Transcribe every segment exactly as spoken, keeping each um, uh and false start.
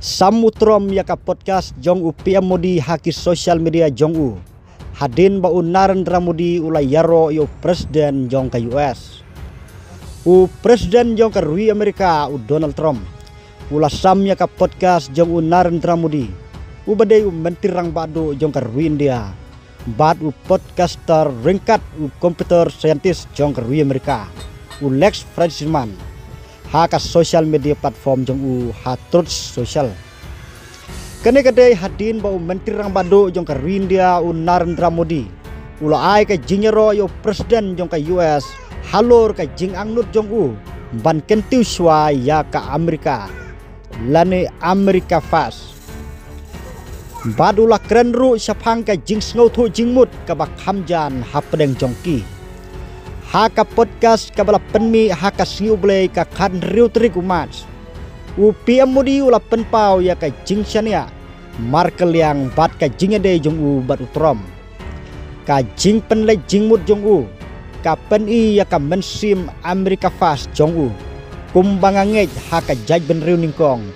Sam u Trump ïa ka podcast jong u P M Modi ha ki social media jong u, hadien ba u Narendra Modi u la ïaroh ïa u President jong ka U S. U President jong ka ri Amerika, u Donald Trump, u la sam ïa ka podcast jong u Narendra Modi, u ba dei u Myntri Rangbah Duh jong ka ri India, bad u podcaster ryngkat u computer scientist jong ka ri Amerika, u Lex Fridman, ha ka social media platform jong u ha Truth Social. Kane ka dei hadien ba u Myntri Rangbah Duh jong ka ri India, u Narendra Modi, u la ai ka jingïaroh ïa u President jong ka U S halor ka jingangnud jong u ban kyntiew shuwa ïa ka Amerika, lane America First. Bad u la kren ruh shaphang ka jingsngewthuh jingmut kaba kham jan hapdeng jong ki. Ha ka podcast kaba la pynmih ha ka Sngi U Blei, ka khathynriew tarik u March, u P M Modi u la pynpaw ïa ka jingshaniah markylliang bad ka jingïadei jong u bad u Trump. Ka jingpynleit jingmut jong u ka pyni ïa ka mynsiem America First jong u. Kumba nga ngeit ha ka jaitbynriew nyngkong,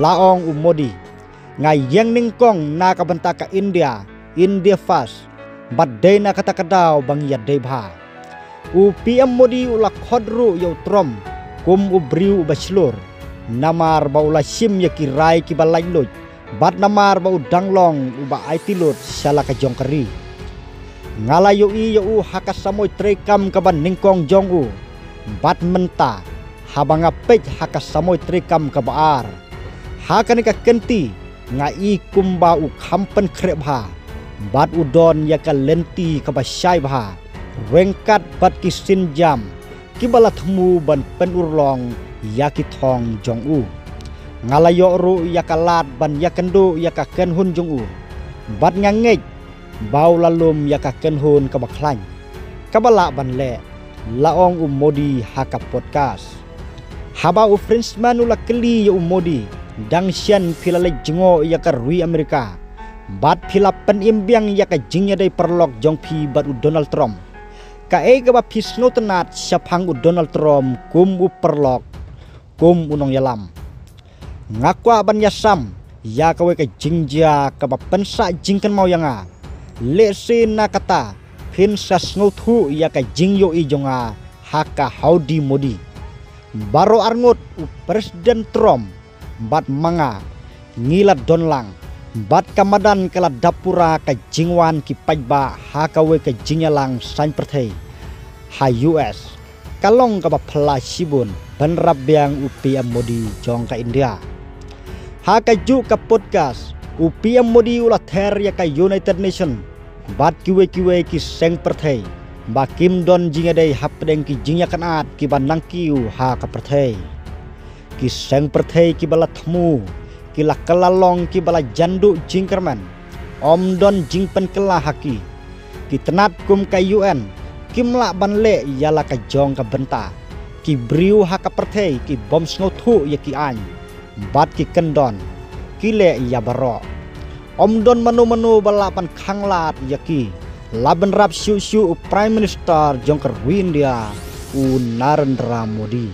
la ong u Modi, nga ïeng nyngkong na ka bynta ka India, India First, bad dei na kata ka daw ba ngi ïadei bha. U P M Modi u la khot ruh ïa u Trump kum u briew uba shlur, namar ba u la shim ïa ki rai kiba laitluid, bad namar ba u dang long uba aiti lut sha la ka jong ka ri. Nga la ïohi ïa u ha ka samoi treikam kaba nyngkong jong u, bad mynta haba nga peit ha ka samoi treikam kaba ar, ha kane ka kynti nga i kumba u kham pynkhreh bha, bad u don ïa ka lynti kaba shai bha, ryngkat bad ki sienjam kiba la thmu ban pynurlong ïa ki thong jong u. Nga la ïoh ruh ïa ka lad ban ïakynduh ïa ka kynhun jong u, bad nga ngeit ba u la lum ïa ka kynhun kaba khlaiñ, kaba lah ban leh, la ong u Modi ha ka podcast. Haba u Fridman u la kylli ïa u Modi, dang shen phi la leit jngoh ïa ka ri Amerika, bad phi la pynim biang ïa ka jingïadei paralok jong phi bad u Donald Trump, kaei kaba phi sngewtynnat shaphang u Donald Trump kum u paralok, kum u nongïalam? Nga kwah ban ïasam ïa kawei ka jingjia kaba pynsah jingkynmaw ïa nga. Lehse na kata phin sa sngewthuh ïa ka jingïohi jong nga ha ka Howdy Modi. Baroh arngut u President Trump bad ma nga ngi la don lang, bad ka madan ka la dap pura ka jingwan ki paidbah ha kawei ka jingïalang saiñ pyrthei ha U S, ka long kaba phylla shibun bynrap biang u P M Modi jong ka India. Ha kajuh ka podcast, u P M Modi u la ther ïa ka United Nation bad kiwei kiwei ki seng pyrthei ba kim don jingïadei hapdeng ki jingïakynad kiba nangkiew ha ka pyrthei. Ki seng pyrthei kiba la thmu ki la kylla long kiba la jan duh jingkyrmen, ym don jingpynkylla ha ki. Ki tnat kum ka U N kim lah ban leh ïa la ka jong ka bynta. Ki briew ha ka pyrthei ki bym sngewthuh ïa ki aiñ bad ki kyndon, ki leh ïa baroh. Ym don mano mano ba lah ban khanglad ïa ki, la bynrap shuh shuh u Prime Minister jong ka ri India, u Narendra Modi.